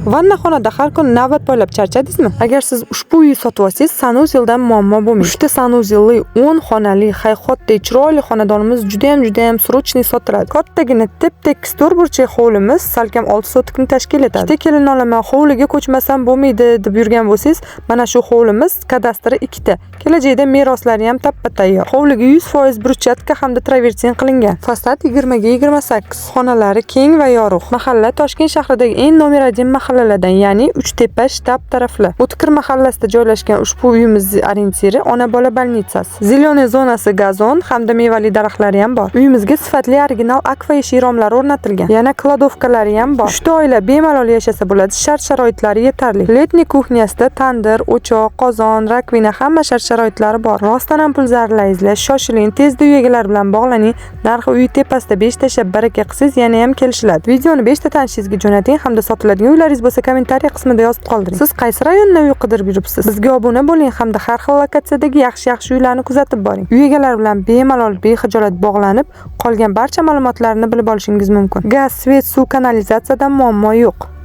Vannaxonada har kun navbat poylab charchadingizmi? Agar siz ushbu uyni sotib olsangiz, санузел dan muammo bo'lmaydi. 3 ta санузел li, 10 xonali, hayhotdek chiroyli xonadonimiz juda ham juda ham срочный sotiladi. Kattagina tep-tekis to'rtburchak hovlimiz salkam 6 sotikni tashkil etadi. Ikkita kelin olaman, hovliga ko'chmasam bo'lmaydi deb yurgan bo'lsangiz, mana shu hovlimiz kadastri ikkita. Kelajakda meroslari ham tappa tayyor. Hovliga 100% брусчатка hamda travertin qilingan. Fasad 20 ga 28. Xonalari keng va yorug'. Mahalla Toshkent shahridagi eng номер 1 mahallalardan, ya'ni Uchtepa shtab taraflar. O'tkir mahallasida joylashgan ushbu uyimiz ориентир i ona bola больница si. Зеленый zonasi, gazon hamda mevali daraxtlari ham bor. Uyimizga sifatli original Akfa eshik romlari o'rnatilgan. Yana кладовка lari ham bor. Uchta oila bemalol yashasa bo'ladi, shart-sharoitlari yetarli. Летний кухня sida tandir, o'choq, qozon, раковина, hamma shart-sharoitlari bor. Rostdan ham pul zararlaysizlar. Shoshiling, tezda uy egalari bilan bog'laning. Narxi uy tepasida 5 tashlab baraka qilsangiz, yana ham kelishiladi. Videoni 5 ta tanishingizga jo'nating hamda sotiladigan uylaringiz bo'lsa, kommentariya qismida yozib qoldiring. Siz qaysi rayondan uy qidirib yuribsiz? Bizga obuna bo'ling hamda har xil lokatsiyadagi yaxshi-yaxshi uylarni kuzatib boring. Uy egalari bilan bemalol, bexijolat bog'lanib, qolgan barcha ma'lumotlarni bilib olishingiz mumkin. Gaz, свет, suv, kanalizatsiyadan muammo yo'q.